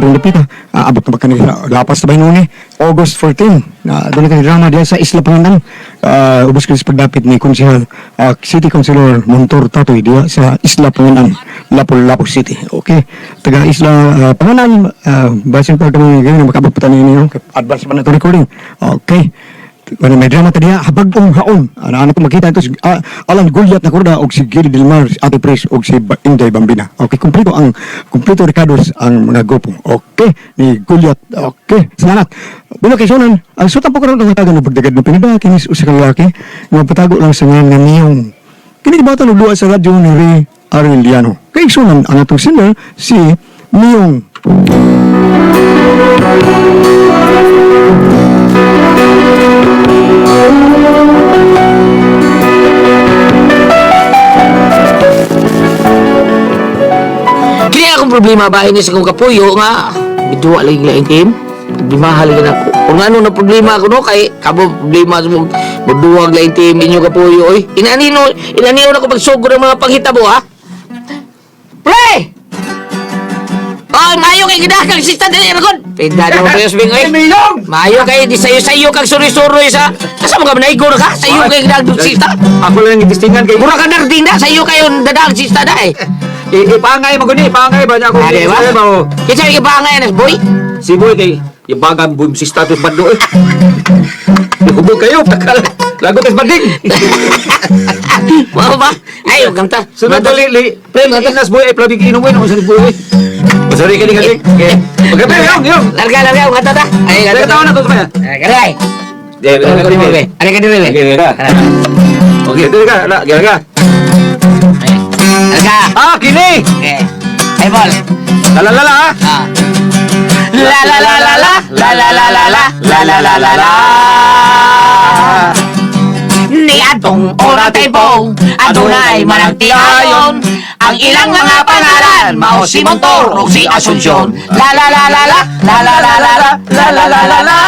Doon dapita, abot na ba kani lapas na ba yun, eh? August 14 na doon na kani drama diya sa Isla Pangandan. Ubos ko sa pagdapit ni Konsehal, City Councilor Montor Tatoy diya sa Isla Pangandan, Lapu-Lapu City. Okay. Taga Isla Pangandan, basin pa kami ganyan makabot pa tayo ninyo. Advance pa na ito recording. Okay. Ano, may drama ta diha, habag-ong haon. Ano, ano ko makita ito, si Alan Goliath na kurda, og si Gil Dilmar, si Ate Pres, og si Inday Bambina. Okay, kumpleto Ricardos ang mga grupo. Okay, ni Goliath. Okay, salamat. Bilo kay Sonan, ang sutan po karon ng hatagan ng pagdagad ng pinada, kinis usa ka lalaki, nga patago lang sa ngalan nga niyong. Kini bata nagduwa sa radyo ni Ray Arellano. Kay Sonan, ang atong singer, si Miyong. Kini akong problema ba ini sa kong kapuyo nga biduwa lagi laing team. Problema lagi na ako. Kung ano na problema ako no kay kamo problema sa mong muduwag laing team inyo kapuyo oy. Inanino inaniyo na ko pagsugod ng mga panghitabo ha. Pre! Oh, maayo kay gidakang sista dili ra kon. Peda na mo prayos bing oy. Maayo kay di sayo-sayo kang suroy-suroy sa asa mo ka manaigo na ka? Sayo kay gidakang sista. Ako lang ang itistingan kay Mura ka narding na sayo kayo dadang sista da eh. Ipangay mo guni, ipangay ba niya ako? Ade ba? Ba o? Kinsa yung ibangay nas boy? Si boy kay ibagan boom si status bando eh. Hubog kayo, takal. Lagot is banding. Mao ba? Ay, huwag kang ta. Sunod dali li. Pre, mga Inas boy ay plabig inumin ako sa boy. Sorry kini kini. Okay. Okay, pre, yung yung. Larga, larga, huwag kang ta. Ay, Larga taon na to sa kanya. Karay. Di, Ano ka dire, Ano ka dire, Okay, ka. Okay, dili ka, la, gila ka. Larga. Ah, kini. Okay. Ay, bol. La la la la. Ah. Ah. La la la la la la la la la la la la la la la. Ni atong ora tempo, adunay managtiayon ang ilang mga pangalan, mao si Montor ug si Asuncion. La la la la la la la la la la la la la la la.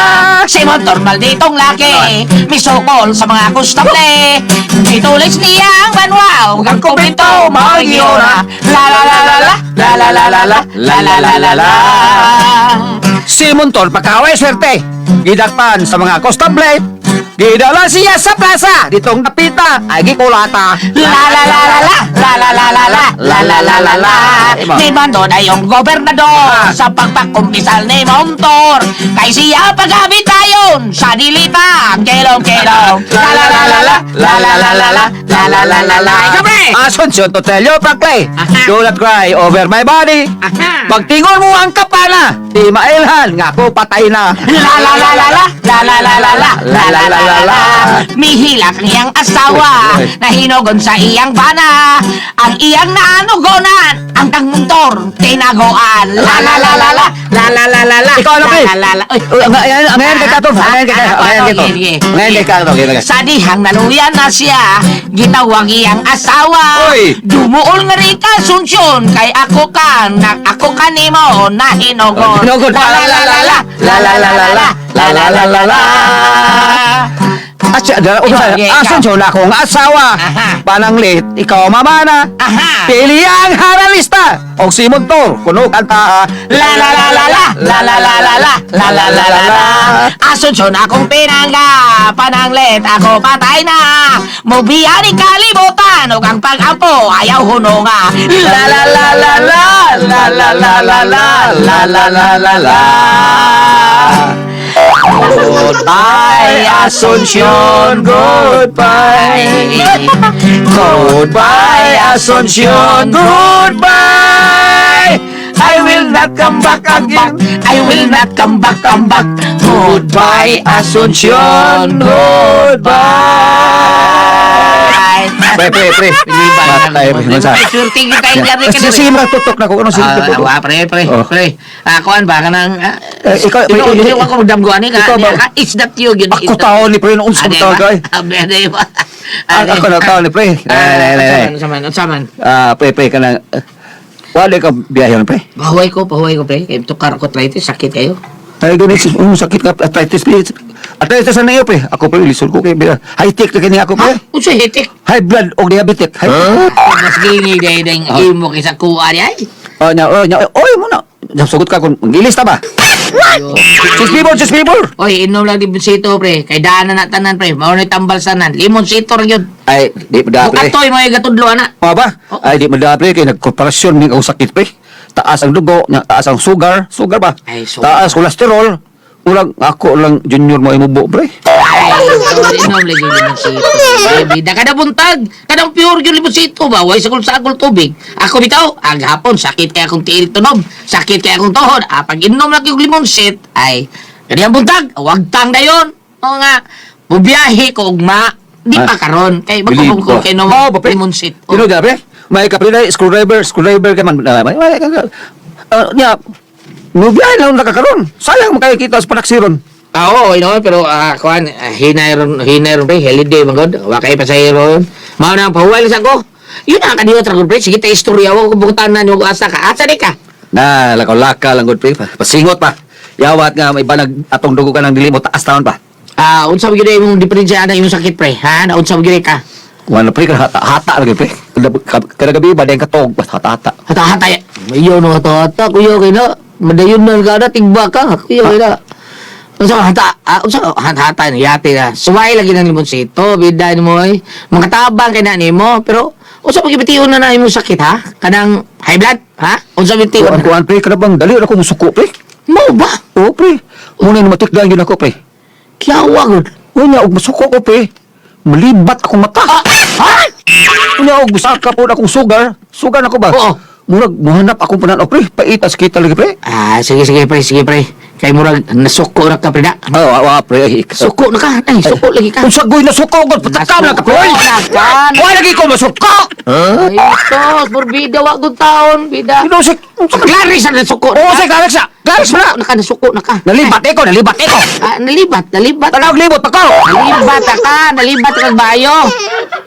Si Montor malditong laki, misukol sa mga kustable. Gitulis niya ang banwa ug ang kumbento mao giora. La la la la la la la la la la la la la la la. Si Montor pagkaway swerte. Gidakpan sa mga kostable. Gidala siya sa plaza. Ditong napita ay gikulata. La la la la la la la la la la la la la la la. Ni Mando na yung gobernador sa pagpakumpisal ni Montor. Kay siya pagabit tayon sa dilita. Kelong kelong. La la la la la la la la la la la la la la la. Ay, kabre! Asuncion Totelio Prakle. Aha. Do not cry over my body. Aha. Pagtingon mo ang kapana, di mailhan nga ako patay na. La la la la la la la la la la la la la la la. Mihilak ang iyang asawa nahinugon sa iyang bana. Ang iyang naanugonan ang kang muntor tinagoan. La la la la la la la la la la. Ikaw ano, pre? La la la. Uy. Uy, ang ngayon kay Kato, ang ngayon kay Kato, ang ngayon kay Kato. Sige, sige. Ang ngayon kay Kato, okay, okay. Sa dihang naluyan na siya, gitawag iyang asawa. Uy! Dumuol nga rin ka, Asunsyon, kay ako ka, na, ako ka nimo, nahinugon. Hinugon. La la la la la, la la la la la, la la la la la. Asya, dala, Ikaw, okay, ikaw. Asunsyon akong asawa. Aha. Pananglit, ikaw mamana. Aha. Pili ang haralista. Og si Montor, kuno kanta. La la la la la, la la la la la, la la la la la. Asunsyon akong pinangga, pananglit ako patay na. Mubiya ni kalibutan, ug ang pag-ampo ayaw hununga. La la la la la, la la la la la, la la la la la. Goodbye, Asuncion, goodbye. Goodbye, Asuncion, goodbye. I will not come back again. I will not come back, come back. Goodbye, Asuncion, goodbye. Pre, pre, pre. Patay, pre. Swerte kita yung lari ka Sige, magtutok na ko. Ano sige, Ah, tutok? wa, pre, pre, Oh. pre. Ah, kuan ba kanang Eh, ikaw, pre, ikaw, ikaw ako magdamgo ani ka. Ikaw ba? Ka, is that you gyud? Ako taon ni pre, noon sa tawag ay. Ade ba? Ako na taon ni pre. Eh, eh, eh. Saman, saman. Ah, pre, pre, kanang wala ka biyahe pre. Pahuway ko pre. Kay tukar ko arthritis, sakit kayo. Ay, ganit, sakit ka, arthritis, pre. Arthritis na iyo, pre. Ako, pre, lisod ko kay high tech na kini ako, pre. Unsa hitik? High blood o diabetic. High Mas gingi day ding imo kaysa kuha di ay. Oh, nya, oh, nya, oy, mo na. Sugot ka kung gilis ta ba? Sis bibor, sis bibor. Oy, inom lang limonsito, pre. Kay daan na na tanan, pre. Mao na tambal sanan. Limonsito ra gyud. Ay, di pa da, pre. Bukatoy mga gatudlo ana. Mga ba? Oo. Ay, di mo da, pre. Kay nagkorporasyon may akong sakit, pre. Taas ang dugo, nya, taas ang sugar. Sugar ba? Ay, sugar. Taas kolesterol. Ulang, ako lang junior mo imubo, pre. Ay, inom lagi limonsito. Baby, da kada buntag, kadang pure yung limonsito ba? Way sagol sagol tubig. Ako bitaw, aghapon sakit kay akong tiil tunob, sakit kay akong tuhod. Ah, pag inom lagi og limonsit, ay kaniyang buntag, wag tang dayon. Oo nga, bubiyahe ko ugma. Di pa Ah, karon kay Believe bako ko kay Oo, nom ba, pre? limonsit. You know, pre? May ka, pre, dahil screwdriver, screwdriver ka man. Nya, mubiyahe lang nakakaroon. Sayang makakita sa panaksiron. Ah, oo, you know, pero kuan hinay ron, hinay ron pre, holiday man god. Wa kay pasahero. Mao na ang pahuway sa ko. Yun ang kaniyo tra pre, sige ta istorya wa ko buktanan yung asa ka. Asa di ka? Na, lakaw-laka lang, good, pre. Pasingot pa. Yawat nga, may banag atong dugo ka ng dili mo, taas taon pa. Ah, unsa ba gyud imong diferensya ana imong sakit pre? Ha, na unsa ba gyud ka? Wala pre, kada hata, hata lagi pre. Kada gabi ba, dahil katog, basta hata hata. Hata-hata ya. Iyo no hata-hata kuya kay na. Madayon na ka na tigba ka kuya kay na. Unsa ka hata? Ah, unsa ka hata-hata ni yate na. Suway lagi ng limonsito, bida nimo oy. Makatabang kay na nimo, pero unsa pa gibation na na imong sakit ha? Kanang high blood, ha? Unsa bitiyon? Kuan kuan pre, kada bang dali ra ko musuko pre. Mo ba? Oo pre. Muna na matikdan yun ako pre. Kiyawa gud. Unya og musuko ko pre. Malibat akong mata. Ah, ha? Unya og musaka po akong sugar. Sugar na ko ba? Oo. Murag muhanap akong panan pre. Paitas kita lagi pre. Ah, sige sige pre, sige pre. Kay murag nasuko ra ka pre na. Oo, wa pre. Ay, Suko na ka. Ay, suko lagi ka. Unsa goy nasuko ko patakam na ka pre. Nasuko na ka. Wa lagi ko masuko. Ay, tos, morbida wa gud taon, bida. Ino si unsa ka? Claris ang nasuko. Oo, si Clarex sa. Clarex Nasuko na. na ka, nasuko na ka. Nalibat ko, nalibat ko. Ah, nalibat, nalibat. Tanaw libot pa ko. Nalibat ka, nalibat ka bayo.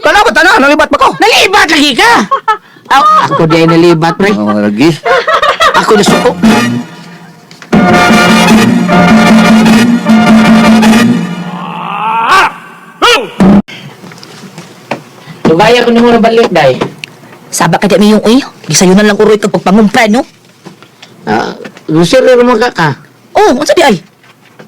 Tanaw ba tanaw nalibat pa ko. Nalibat lagi ka. Aw, ako di ay nalibat, pre. Oh, lagi. Ako nasuko. Lugaya ko nimo na balik, day. Saba ka di miyong uy. Gisayunan lang uroy kag pagpangumpra no. Ah, gusto rin mo ka ka. Oh, unsa di ay?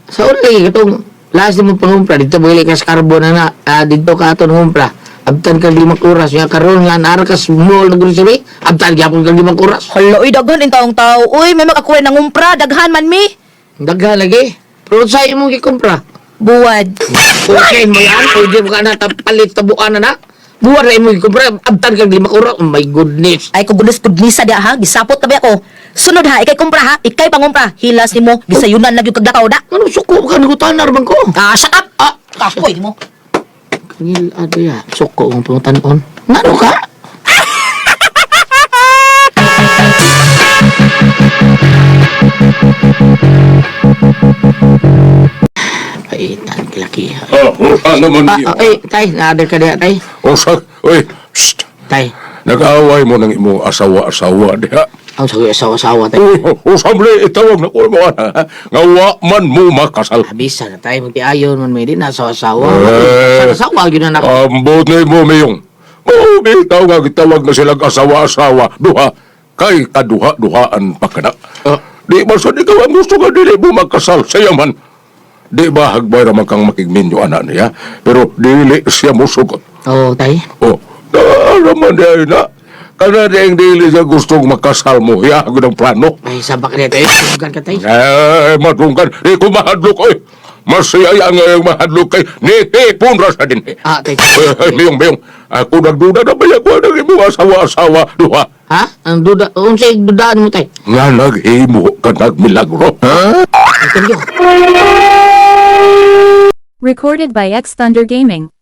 Sa una lagi katong last mo pangumpra dito bili ka sa carbon na na ah, dito ka aton ngumpra. Abtan kag 5 oras ya karon nga naara ka sa mall na grocery, abtan gyapon kag 5 oras. Hala uy daghan in taong tao. Uy, may makakuha ng ngumpra, daghan man mi. Daghan lagi. Pero sa imong gikumpra? Buwad. Okay mo yan, pwede mo ka na palit tabuan na na. Buwan na imong gikumpra, abtan kag 5 oras. Oh my goodness. Ay kung gulis kudnisa di ha, gisapot na ba ako. Sunod ha, ikay kumpra ha, ikay pangumpra. Hilas nimo, gisayunan lang yung kaglakaw da. Ano suko ka nagutanar man ko? Ah, shut up. Ah, kapoy nimo. Kangil ado ya, suko ang pangutanon. Ngano ka? Paitan kilaki. Oh, ano man Ah, niyo? ah, eh, tay, naadar ka diha, tay. O sa, oy, psst, Tay, nag-away mo ng imong asawa-asawa diha. ang sabi asawa-asawa, tay. Uy, usamli, itawag na ko mo, ha? Nga wa man mo makasal. Abisa na tay, magtiayon man may din, asawa-asawa. Eh. Asawa, yun na nako. Ambot na mo, mayong. Oo, bitaw nga gitawag na silang asawa-asawa. Duha, kay kaduha-duhaan pa ka na. Oh. Di ba sa ikaw ang gusto nga dili mo magkasal? Siya man. Di ba hagbay raman kang makigminyo anak niya? Pero dili siya musugot. Oh, tay. Oh, naman di ay na. Kana di ang dili siya gustong makasal mo. Hiya ako ng plano. Ay, sabak niya, tay. Tunggan ka, tay. Eh, matunggan. Di ko mahadlok oy. Masaya ang ngayong mahadlok kay nitipon ra sa din. Ah, tay. Ay, ay, miyong, miyong. Ako nagduda na ba ko ng imong asawa-asawa duha. Ha? Ang duda, unsay dudaan mo, tay? Nga naghimo ka nagmilagro. Ha? Ang kanyo. Recorded by X Thunder Gaming.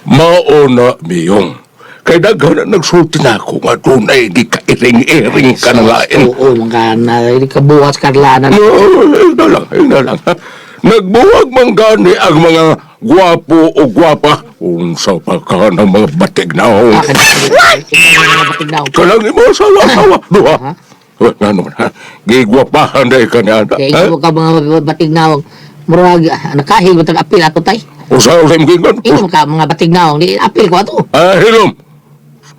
Mauna, miyong. Kay daghan na nagsulti na ako nga dunay gikairing-iring ka ng lain. Oo, mga na, hindi ka buhat karlanan. No, na lang, na lang. Ha? Nagbuwag man gani ang mga gwapo o gwapa. Unsa pa ka ng mga batig na Ah, kanyo. Mga batig na. Kalang imo asawa, asawa. Duha. Uy, nga naman, ha? Gigwapahan dahil ka niya. Kaya ikaw ka mga batig na. Murag, nakahil mo tag apil ato, tay. Usa, usa, imgingan. Ikaw ka mga batig na. Di apil ko ato. Ah, hilom.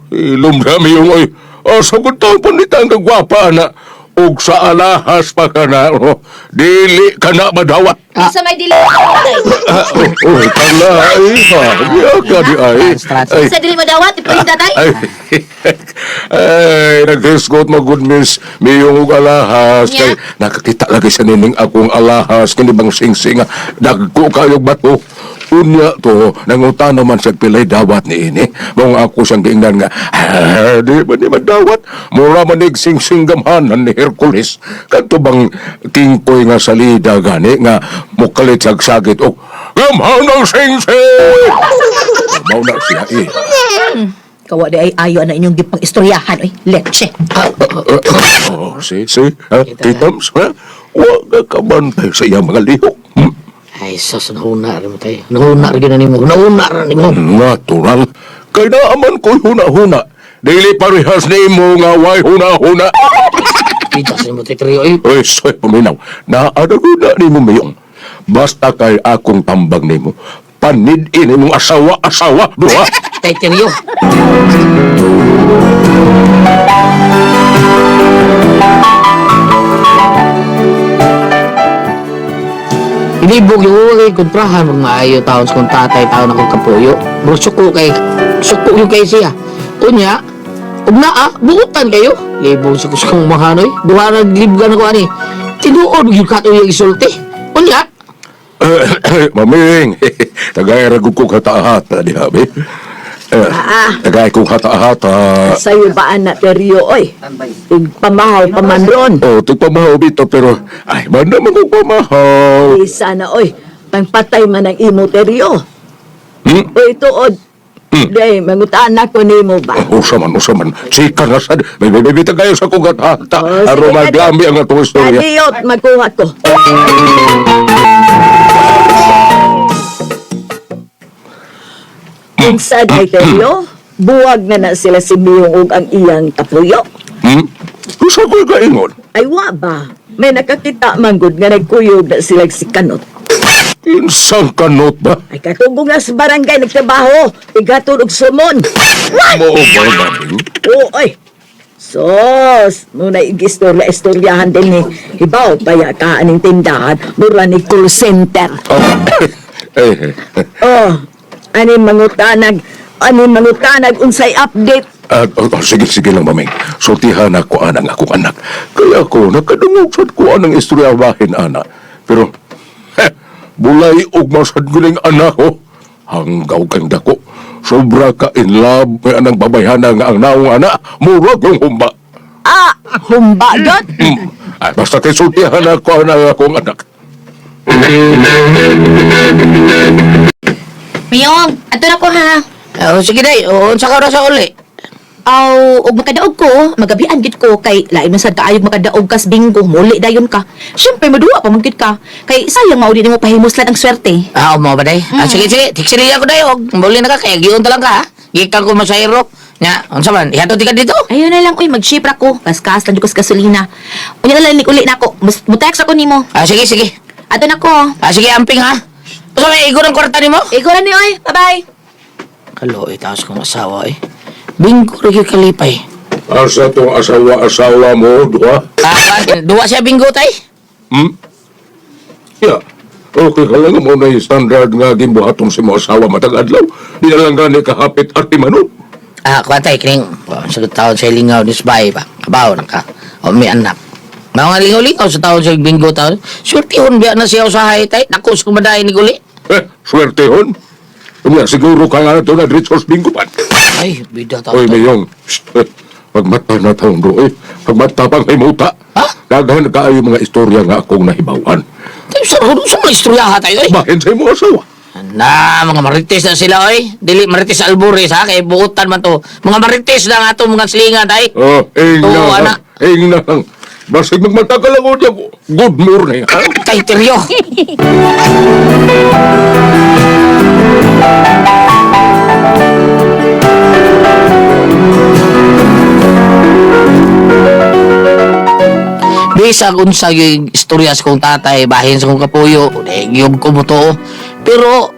Ilom rami yung oy. Asa ko taon po nita ang kagwapa na. Og sa alahas pa ka na. Oh, dili ka na madawat. Sa may dili tatay. Ah, oh, tala ay ha. Di ka di ay. Ay, Sa dili madawat, ipuhin tatay. ay, ay, naghisgot mo good miss. Miyong og alahas. Nya? Kay nakakita lagi sa nining akong alahas. Kini bang sing-sing. Dagko kayog bato. Unya to, nangutan naman sa pilay dawat ni ini. Mong ako siyang giingnan nga, ah, di ba di ba dawat? Mura manig sing-sing gamhanan ni Hercules. Kadto bang tingkoy nga salida gani nga mukalit sagsagit og gamhanang sing-sing! Mao na siya eh. Kawa di ay ayo na inyong gipang istoryahan oy. Leche. Oh, si, si, ha? Titams, ha? Huwag ka kabantay sa iyang mga lihok. Hmm? Ay, sus, nahuna rin mo tayo. Nahuna rin na nimo. Nahuna rin nimo. Natural. Kay naaman ko'y huna-huna. Dili parehas nimo nga way huna-huna. Pita sa nimo tayo, Trio. Eh, Uy, soy, paminaw. Naadaguna nimo mayong. Basta kay akong tambag nimo. Panidin imong asawa, asawa, duha. Tay, Trio. Inibog yung uwi, kontrahan, mag maayo taon sa kong tatay, taon akong kapuyo. Bro, suko kay, suko yung kay siya. Unya, ug naa, buutan kayo. Libog sa kong mahanoy. Duha na libgan ako ani. Tinuod yung katoy yung isulti. Unya, Maming, tagay ra gud kong hata-hata diha, be. Eh, tagay kong hata-hata. Sa'yo ba anak Teryo, oy? Pamahaw pa man ron. Oh, tigpamahaw bito pero ay man naman kong pamahaw. Isa na, oy. Pangpatay man ang imo, Teryo. Hmm? Oy, tuod. Day, mangutaan na ko nimo ba? Oh, usa man, usa man. Chika na sad. May may may tagay sa kong hata. Oh, sige, Aron maglami ang atong istorya. Adiyot, magkuha ko. Kung sad ay Teryo, buwag na na sila si Miyong ug ang iyang kapuyo. Hmm? Usa ko'y kaingon. Ay, wa ba? May nakakita man gud nga nagkuyog na sila si Kanot. Insang kanot ba? Ay, katugong na sa barangay nagtrabaho. Igatod og sumon. Mo ba maming? Oo, ay. Sos, muna istorya istoryahan din ni Hibaw paya ka aning tindahan mura ni call center. Oh. Eh, Oh, ani mangutanag unsay update. ah, oh, oh, sige, sige lang, maming. Sultihan ako anang akong anak. Kaya ako, nakadungog sad ko anang istorya bahin, ana. Pero, heh, bulay og masad guling anak ko. Hanggaw kang dako. Sobra ka in love may anang babayhana nga ang naong ana. Murag yung humba. Ah, humba gud. Ay, basta kay sultihan ako anang akong anak. Miyong, ato na ko ha. Oh, sige day, oh, unsa ka oras sa uli? Aw, og makadaog ko, magabian gid ko kay lain man sad kaayog makadaog kas bingo, muli dayon ka. Syempre maduwa pa man gid ka. Kay sayang mao di nimo pahimuslan ang swerte. Ah, mo ba day? Ah, sige, sige, tiksiri ako day, og muli na ka kay giun ta lang ka. Ha? Gikan ko masayro. Nya, unsa man? Ihatod ka dito. Ayun na lang, uy, mag-ship ra ko. Kaskas lang jud ko sa gasolina. Unya na lang ni uli nako. Mo-text ako nimo. Ah, sige, sige. Ato na ko. Ah, sige, amping ha. Unsa may igo ng kwarta nimo? Igo na ni oy. Bye-bye. Kaloy taos kong asawa eh. Bingo ra gyud kalipay. Asa tong asawa-asawa mo, duha? Ah, ah, duwa siya bingo tay. Hmm? Yeah. Okay ka lang mo na yung standard nga gimbuhaton sa mga asawa matag adlaw. Di na lang gani kahapit at timanod. Ah, kuan tay kining oh, sa taon sa lingaw ni Sbay ba. Kabaw na ka. O may anak. Mga lingaw-lingaw sa taon sa bingo taon. Surtihon biya na siya usahay tay. Dako sa kumadaay ni guli. Eh, swerte hon. Unya, siguro ka nga na ito na Richards Bingo pan. Ay, bida taon. Oy, mayong. Shh, eh, pagmata na taon do, eh. Pagmata pang himuta. Ha? Daghan kaayo mga istorya nga akong nahibawan. Tayo sa sa mga istoryaha tayo eh. Bahin sa imong asawa. Na, mga marites na sila oy. Dili marites sa Albores ha, kay buotan man to. Mga marites na nga to mga slingan tay. Oh, ing Oo, na lang. anak. Ing na lang. Basig magmata ka lang, oh, Good morning, ha? Tay Teryo. Bisag unsa yung istorya sa kong tatay, bahin sa kong kapuyo, gyud ko mo to. Pero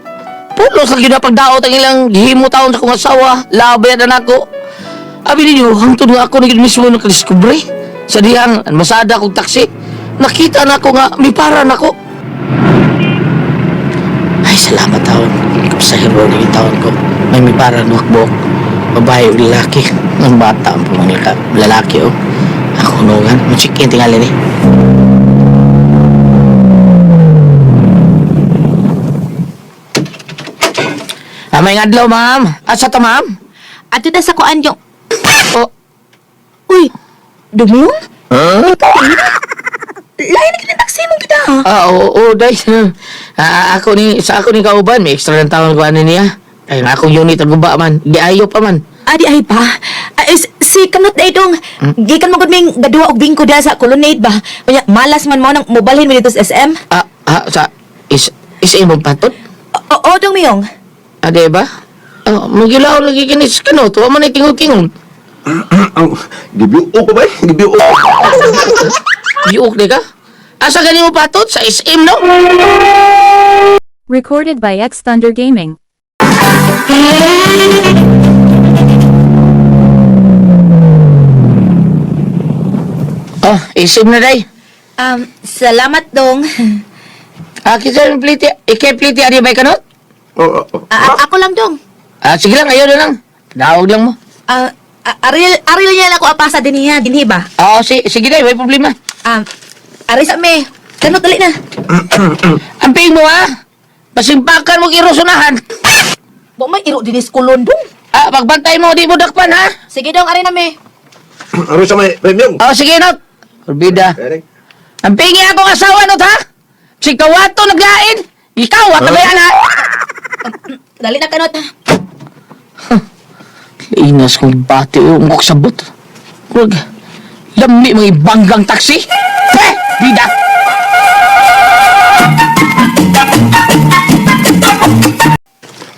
pulos lang gyud na pagdaot ang ilang gihimo taon sa kong asawa, labi na nako. Abi ninyo, hangtod nga ako na gyud mismo nakadiskubre. Sa dihang masada kong taksi, nakita na ako nga mipara nako. Ay, salamat taon. Kapsahero na yung taon ko. May mipara nuwakbok. Babae o lalaki. Ang bata ang pumangilka. Lalaki oh. Ako nungan. Machikin tingali ni. Ah, may adlaw, ma'am. Asa ta, ma'am? Ato na sa kuan yung... Oh, Uy, dumiyong? Huh? Lain na kita taxi mo kita. ah, oo, oo, day. Ah, ako ni, sa ako ni kauban, may extra ng taon ko ano niya. Ay, nga akong unit ang guba man. Giayo pa man. Adi ay pa. Ah, si kanot na itong gikan mo gud ming gaduha og bingko diha sa Colonnade ba. Unya malas man mo nang mobalhin mi dito sa SM. Ah, ah, sa, is imong patod? Oo, dong miyong. Ah, di ba? Oh, magilaw lagi kinis kano, tuwa man ay tingog-tingog. Ang gibiuo ko ba? Gibiuo. Biuk di ka? Asa gani mo patod? Sa SM, no? Recorded by X Thunder Gaming. Oh, SM na day. Salamat dong. Ah, kita yung pliti, ikay pliti, adi ba kanot? Oo. oo. Ah, ako lang dong. Ah, sige lang, ayaw na lang. Dawag lang mo. Ah, aril aril niya lang ako apasa din niya, dinhi ba? Ah, si, sige day, may problema. Ari sa me. Kanot dali na. Ang ping mo, ha? Pasimpakan mo irosunahan. Wa may iro dinis kulon dong. Ah, pagbantay mo, di mo dakpan, ha? Sige dong, ari na me. Ano sa may premium? Oh, sige, Not. Orbida. Pwede. Ang pingi akong asawa, Not, ha? Si Kawato naglain. Ikaw, ha? Tabayan, ha? Dali na kanot. Inas kong bati, oh, ang sabot. Huwag. Lami mga ibanggang taksi. Eh, bida.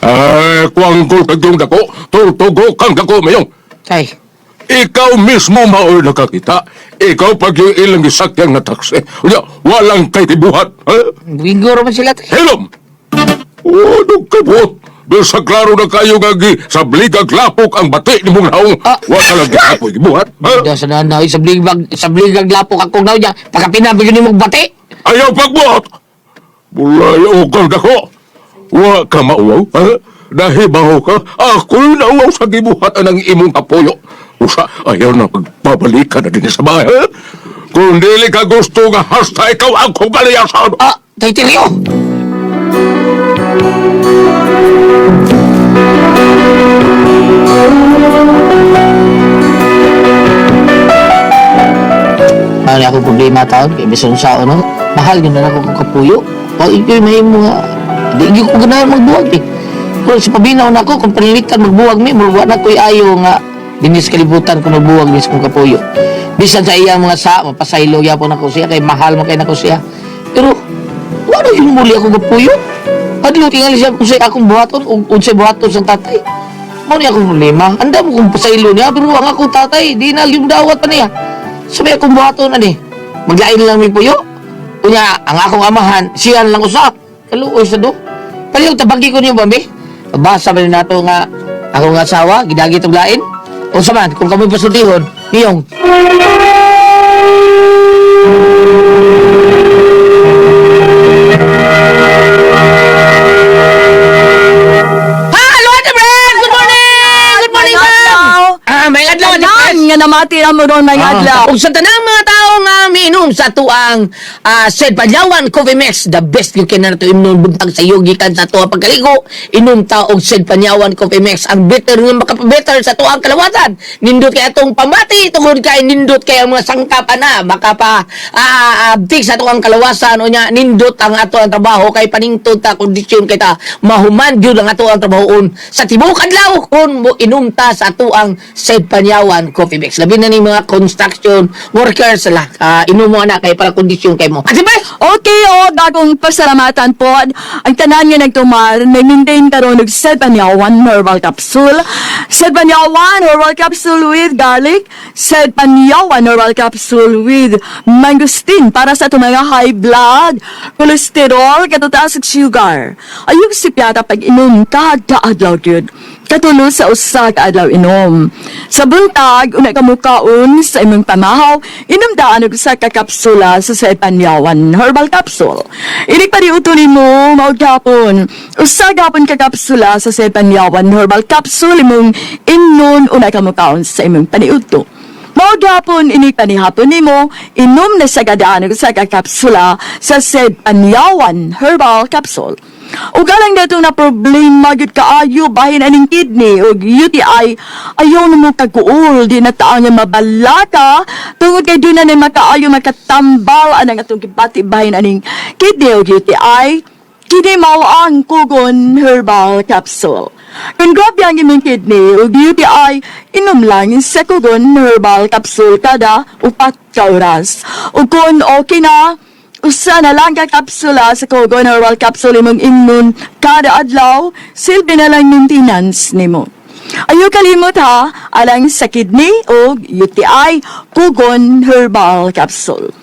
Ay, kuwanggol kag yung dako. Tutugo kang dako mayong. Tay, Ikaw mismo maoy nakakita. Ikaw pag yung ilang gisakyang na taksi. Unya, walang kay tibuhat. Ha? wingo man sila, tay. Hilom! Oh, nagkabot! Bisa klaro na kayo nga gi, sa bligag lapok ang bati ni mong naong. Ah. Wa ka lang gihapoy gibuhat. Ha? Bida sa nanay, sa bligag lapok akong naw niya. Pagkapinabi yun mong bati. Ayaw pagbuhat! Bulay o kang dako! Wa ka mauwaw, ha? Nahibaw ka, ako'y nauwaw sa gibuhat ang imong kapuyo. Usa, ayaw na pagbabalikan na din sa bahay, ha? Kung dili ka gusto nga hasta ikaw ang kong baliyasan. Ah, tay, Tirio. Ano akong problema taon, kay bisan sa ano, mahal yun na ako kung kapuyo. Pag ikay may mga, di gyud ko ganahan magbuwag eh. Kung sa pabinaw na ako, kung panilitan magbuwag mi, murwa na ko'y ayo nga, dinis kalibutan kung magbuwag mis kong kapuyo. Bisan sa iyang mga sa, mapasaylo gyapon ako siya, kay mahal man kay nako siya. Pero, wala yung muli ako kapuyo. Adlo tingali siya kung sa akong buhaton, ug unsay buhaton sa tatay. Mao ni akong problema. Anda mo kung pasaylo niya, pero ang akong tatay, di na yung dawat pa niya. Sabi akong buhaton ani. Maglain lang mi puyo. Unya, ang akong amahan, siya na lang usa. Kaluoy sa do. Palihog tabagi ko niyo ba, mi? Basa ba nato nga akong asawa, gidagi tong lain? Unsa man, kung kamoy pasultihon, niyong. Hello, Ate Brad! Good morning! Good morning, ma'am! Ah, may adlaw, Ate Brad! Tanan nga namati na mo ron may adlaw. Ug sa tanang mga tao nga miinom sa tuang Sed Panyawan Coffee Mix, the best you can na nato inom buntag sa iyo gikan sa tuang pagkaligo, inom ta og Sed Panyawan Coffee Mix ang better nga makapabetter sa tuang kalawasan. Nindot kay atong pamati tungod kay nindot kay ang mga sangkap ana makapa abtik sa tuang kalawasan unya nindot ang ato ang trabaho kay paningtod ta kondisyon kay ta mahuman gyud ang ato ang trabahoon sa tibuok adlaw kung mo inom ta sa atuang Sed Panyawan Coffee Mix. Labi na ni mga construction workers la. Inom mo ana kay para kondisyon kay mo. Ate Bes! Okay, o, dagong pasalamatan po. Ang tanan nga nagtumar, nag-maintain karon og Sedpanyawan Herbal Capsule. Sedpanyawan Herbal Capsule with garlic. Sedpanyawan Herbal Capsule with mangosteen para sa atong mga high blood, cholesterol, katutaas ug sugar. Ayog sipyata pag inom kada adlaw gyud. Katulo sa usa ka adlaw inom. Sa buntag, una ka mukaon sa imong pamahaw, inom daan og usa ka kapsula sa Said Panyawan Herbal Capsule. Inig paniudto nimo mao gapon. Usa gapon ka kapsula sa Said Panyawan Herbal Capsule imong imnon una ka mukaon sa imong paniudto. Mao gapon inig panihapon nimo, inom na sa gadaan og usa ka kapsula sa Said Panyawan Herbal Capsule. Ug alang datong na problema gyud kaayo bahin aning kidney ug UTI, ayaw na mo kaguol, di na taang nga mabalaka tungod kay di na ni makaayo makatambal anang atong gibati bahin aning kidney ug UTI. Kini mao ang Kugon Herbal Capsule. Kung grabe ang imong kidney ug UTI, inom lang sa Kugon Herbal Capsule kada 4 ka oras. Ug kung okay na, usa na lang ka kapsula sa Kugon Herbal Capsule imong imnon kada adlaw, silbi na lang maintenance nimo. Ayaw kalimot ha, alang sa kidney o UTI, Kugon Herbal Capsule.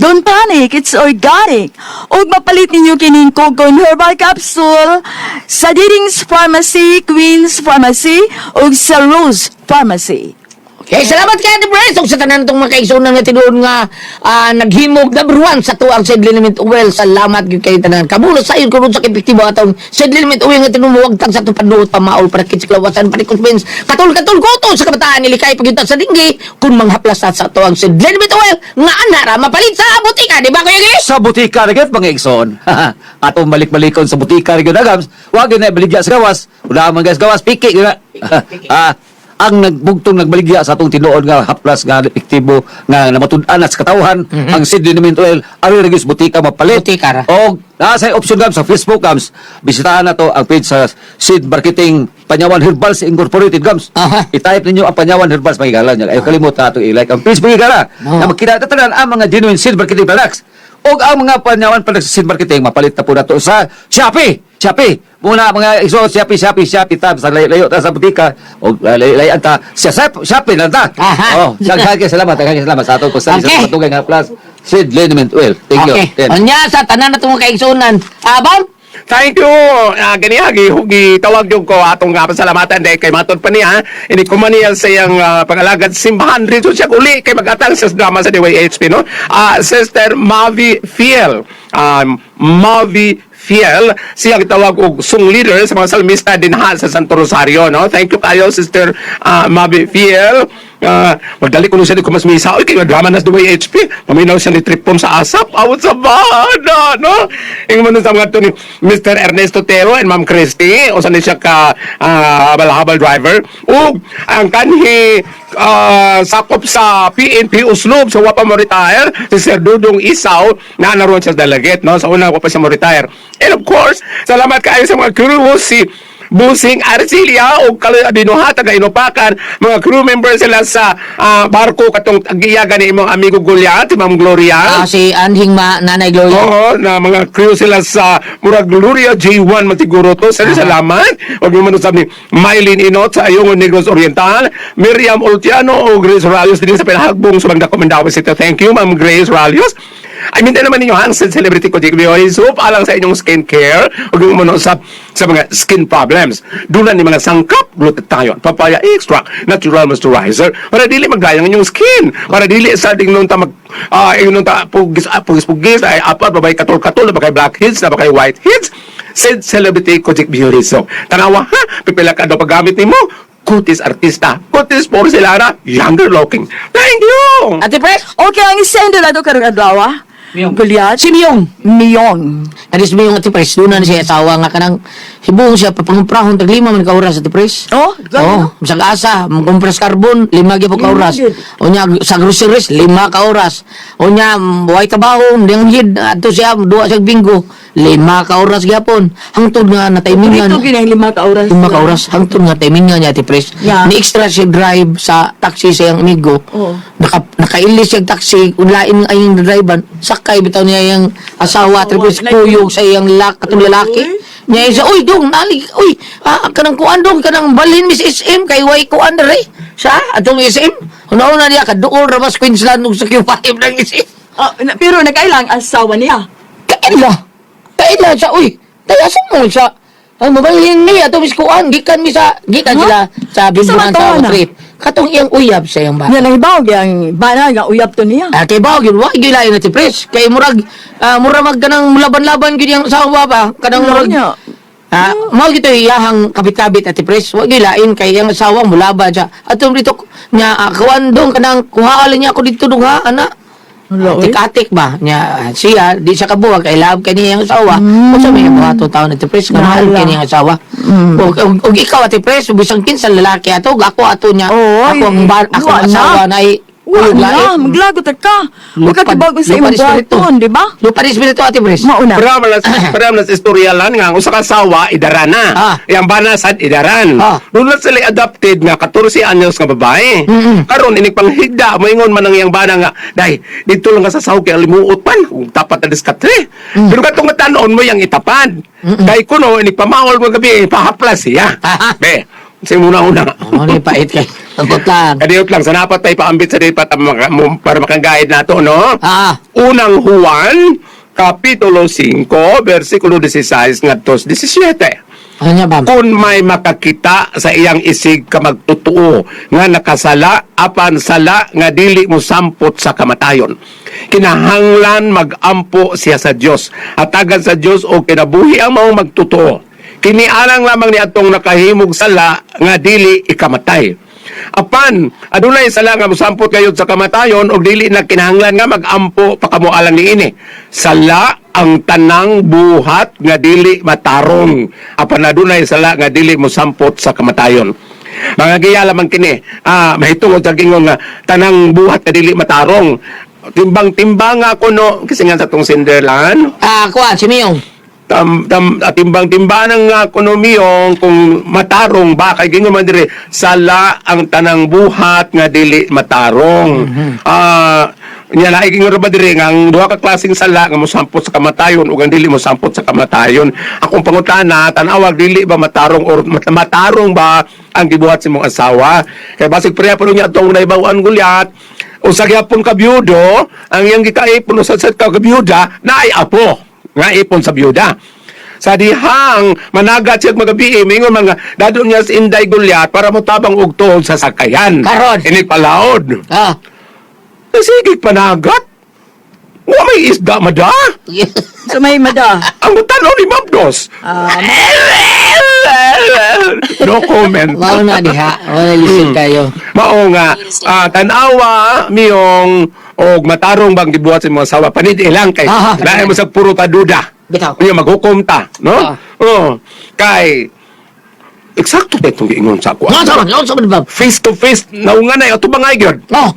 Don't panic, it's organic. Ug mapalit ninyo kining Kogon Herbal Capsule sa Diding's Pharmacy, Queen's Pharmacy, ug sa Rose Pharmacy. Okay, salamat kay Ate Bryce. Ug sa tanan tong mga kaigsuonan nga tinuod nga naghimog number one sa tuang Said Liniment Oil. Salamat gyud kay tanan. Kabulos sayon kuno sa epektibo atong Said Liniment Oil nga tinuod sa atong panuot pamaol para kit sa panikos. Katul-katul kuto sa kabataan nilikay pagyutan sa dinggi kung manghaplas sa tuang Said Liniment Oil nga ana ra mapalit sa butika, di ba, Kuya Gis? Sa butika na gyud, mga igsoon. Atong balik-balikon sa butika na gyud agams. Wa gyud na ibaligya sa gawas. Wala man guys gawas piki gyud na. Ang nagbugtong nagbaligya sa atong tinuod nga haplas nga epektibo nga namatud-an na sa katawhan ang Seed Liniment Oil ari ra gyud sa butika mapalit. Butika ra. Og naa sa option gams sa Facebook gams. Bisitahan na to ang page sa Seed Marketing Panyawan Herbals Incorporated gams. I-type ninyo ang Panyawan Herbals, mga higala niya. Ayaw kalimot na atong i-like ang page, mga higala. Oo. Na makita tanan ang mga genuine seed marketing products. Og ang mga Panyawan products sa seed marketing mapalit na po nato sa Shopee. Shopee. Muna mga iso Shopee, Shopee, Shopee tab sa layo ta sa butika og layo ta sa Shopee lang ta. Aha. Oh, daghang salamat, daghang salamat sa atong kustan sa patugay nga plus Seed Liniment Oil. Thank you. Okay. Ten. Unya sa tanan na tong mga kaigsuonan. Abang. Thank you. Ganiya, gitawag yung ko atong pasalamatan dahil kay matod pa niya. Ini kumaniya sa iyang pangalagad simbahan. Rito siya uli kay magatang sa drama sa DYHP, no? Sister Mavi Fiel. Mavi Fiel, siya gitawag og song leader sa mga salmista dinha sa Santo Rosario, no? Thank you kayo, Sister Mavi Fiel. Magdali ko siya di ko mas misa. Uy, kay drama na sa DYHP. Paminaw siya ni Tripon sa ASAP. Awot sa bana, no? Ingon man sa mga to ni Mr. Ernesto Tero and Ma'am Christy. O saan siya ka habal-habal driver. Ug ang kanhi sakop sa PNP Uslob sa wapa mo retire si Sir Dudong Isaw na naroon siya sa Dalaget, no? Sa una wapa siya mo retire. And of course, salamat kaayo sa mga crew, si Busing Arcilia o Kaloy Abinuha taga Inupakan, mga crew members sila sa barko katong tagiyagan ni imong amigo Goliath, si Ma'am Gloria. Si Anhing Ma Nanay Gloria. Oo, na mga crew sila sa Murag Gloria J1 matiguro to. Sir, salamat. Huwag mo manusab ni Mylene Inot sa Ayungon Negros Oriental, Miriam Oltiano o Grace Ralios din sa Pinahagbong Subang Dacomendawa City. Thank you, Ma'am Grace Ralios. I mean, naman ninyo ang celebrity ko, Jake Bioy. So, alang sa inyong skincare, huwag mo manusab sa mga skin problems. Doon ni mga sangkap, glutathione, papaya extract, natural moisturizer, para dili maglayang inyong skin, para dili sa ding ta mag ingon ta pugis pugis pugis ay apat babay katol-katol na bakay blackheads na bakay whiteheads. Said celebrity Kojik Beauty Soap. Tanawa ha, pipila ka daw paggamit nimo. Kutis artista, kutis porcelana, younger looking. Thank you! Ate Pres. Okay, ang isendo na to karong adlaw, ah. Miyong. Goliath. Si Miyong. Miyong. Anis Miyong, Ate Pres, doon na siya asawa nga kanang hibong siya papanguprahon tag 5 man ka oras, Ate Pres. Oh, Oh, sa asa, kumpras carbon, 5 gyud ka oras. Lima gyud. Unya sa groceries, 5 ka oras. Unya way trabaho, ding hid adto siya duwa siya bingo, 5 ka oras gyapon. Hangtod nga na timingan. Ito ginang 5 ka oras. 5 ka oras hangtod nga timingan niya, Ate Pres. Yeah. Ni extra siya drive sa taxi sa iyang amigo. Oo. Nakailis siya taxi, unlain ang iyang driver, sakay bitaw niya iyang asawa, Ate Pres, kuyog sa iyang katong lalaki. Niya isa, uy, dong, nali, uy, kanang kuan dong, kanang balhin Miss SM, kay way kuan dere. Sa, atong SM, una-una niya, kaduol rabas Queensland ug sa Q5 ng SM. Oh, pero nagkailang asawa niya. Kaila, kaila siya, uy, tayo asa mo siya. Ay, mabalhin ni ato mis kuan, gikan mi sa gikan Huh? sila sa bimbuhan man to, sa ana? trip. Katong iyang uyab sa iyang Nga bata. nahibaw gyang bana nga uyab to niya. Ah, kay bawo gyud wa gyud lain na ti pres. Kay murag murag mag kanang laban-laban gyud iyang asawa ba, kanang murag Niya. Mao gyud to iyahang kabit-kabit ati pres. Wa gyud lain kay iyang asawa mulaban siya. Atong dito nya kuan dong kanang kuhaan niya ako dito dong ha ana. Wala, oy. Atik-atik ba nya siya di siya kabuwag kay love kay niyang asawa. Unsa may buhaton taon ati pres nga mahal Wala. kay niyang asawa. Og ikaw ati pres bisan kinsa lalaki ato ug ako ato niya. Oo, ako ang bar, ako ang wala na. asawa na ay Wa uyog na, lain. maglagot ka. Wa ka kibago sa Lupad imong espiritu. buhaton, di ba? Lupad espiritu ati pres. Mauna. Pero man istorya lang nga ang usa ka asawa idara na. Yang bana sad idaran. Doon lang sila adopted nga 14 anyos nga babae. Karon inig panghigda moingon man ang iyang bana nga day dito lang ka sa sahog kay limuot pan ug tapat na diskatre. Pero katong matanon mo yang itapad. Kay kuno inig pamawol mo gabi pahaplas siya. Be, simuna una. Ano ni pait kay. Ambot lang. Kadiyot lang sa napat tayo paambit sa dapat para makang-guide nato no. Unang Juan, Kapitulo 5, versikulo 16 ngadto 17. Ano niya, Bam? Kung may makakita sa iyang isig ka magtotoo nga nakasala apan sala nga dili mo sampot sa kamatayon. Kinahanglan magampo siya sa Dios. Hatagan sa Dios og kinabuhi ang maong magtotoo. Kinialang lamang ni atong nakahimog sala nga dili ikamatay. Apan adunay sala nga mosampot gayud sa kamatayon og dili na kinahanglan nga magampo pa kamo alang niini. Sala ang tanang buhat nga dili matarong. Apan adunay sala nga dili mosampot sa kamatayon. Mga giya lamang kini, mahitungod sa gingon nga tanang buhat nga dili matarong. Timbang-timbang nga kuno kasi nga sa tong Cinderland. Kuan si Miyong. Tam tam timbang-timbang nga kuno miyong kung matarong ba kay gingon man diri sala ang tanang buhat nga dili matarong. Nya lahi gingon ba diri nga ang duha ka klaseng sala nga mosampot sa kamatayon ug ang dili mosampot sa kamatayon. Akong pangutana tan-awag dili ba matarong or matarong ba ang gibuhat sa imong asawa? Kay basig preya pa niya atong naibaw-an gulyat. Usa gyapon ka byudo, ang iyang gikaipon usa sa ka byuda naay apo nga ipon sa byuda. Sa dihang managat siya magabi, mingon mga dadon niya sa Inday Gulyat para motabang og tuod sa sakayan. Karon. Ini palaod. Sige panagat. Wa may isda mada. So may mada. Ang tanaw ni Mabdos. No comment. Mao na diha. Wala lisod kayo. Mao nga tan-awa miyong og matarong bang gibuhat sa imong asawa panid ilang kay lain mo sa puro ta duda. Bitaw. Unya maghukom ta, no? Oo. Kay eksakto ba itong giingon sa ako? Nga sa man, sa man Bam. Face to face naunga na ato bangay gyud. Oh.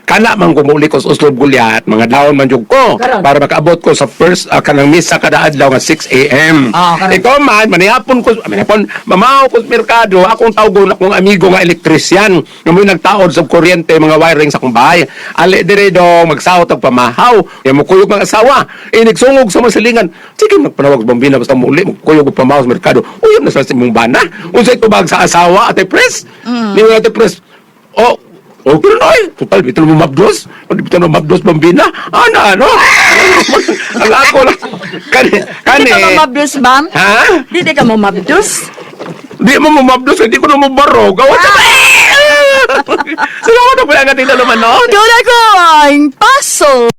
Kana man kumuli ko sa Oslob Gulyat, mga down man jud ko Karon. para makaabot ko sa first kanang misa kada adlaw nga 6 AM. Karon. Ikaw man manihapon ko, manihapon mamaw ko sa merkado, akong tawgon akong amigo nga elektrisyan nga mo'y nagtaod sa kuryente mga wiring sa akong bahay. Ali dire do magsawot og pamahaw, ya mukuyog mga asawa, inigsungog sa mga silingan. Sige magpanawag sa bambina basta muli mukuyog og pamahaw sa merkado. Uyab na sa imong bana. Unsay tubag sa asawa ate pres? Ni ate pres. Oh, okay na ay. Total, bitaw mo mabdos. Bitaw mo mabdos, bambina. Ana, ano? Ang ako lang. Kani, kani. Di ka mamabdos, Bam? Ha? Di ka mamabdos? Di mo mamabdos, hindi ko na mabarog. Awa, Salamat na pala natin na naman, no? Doon ako ang paso!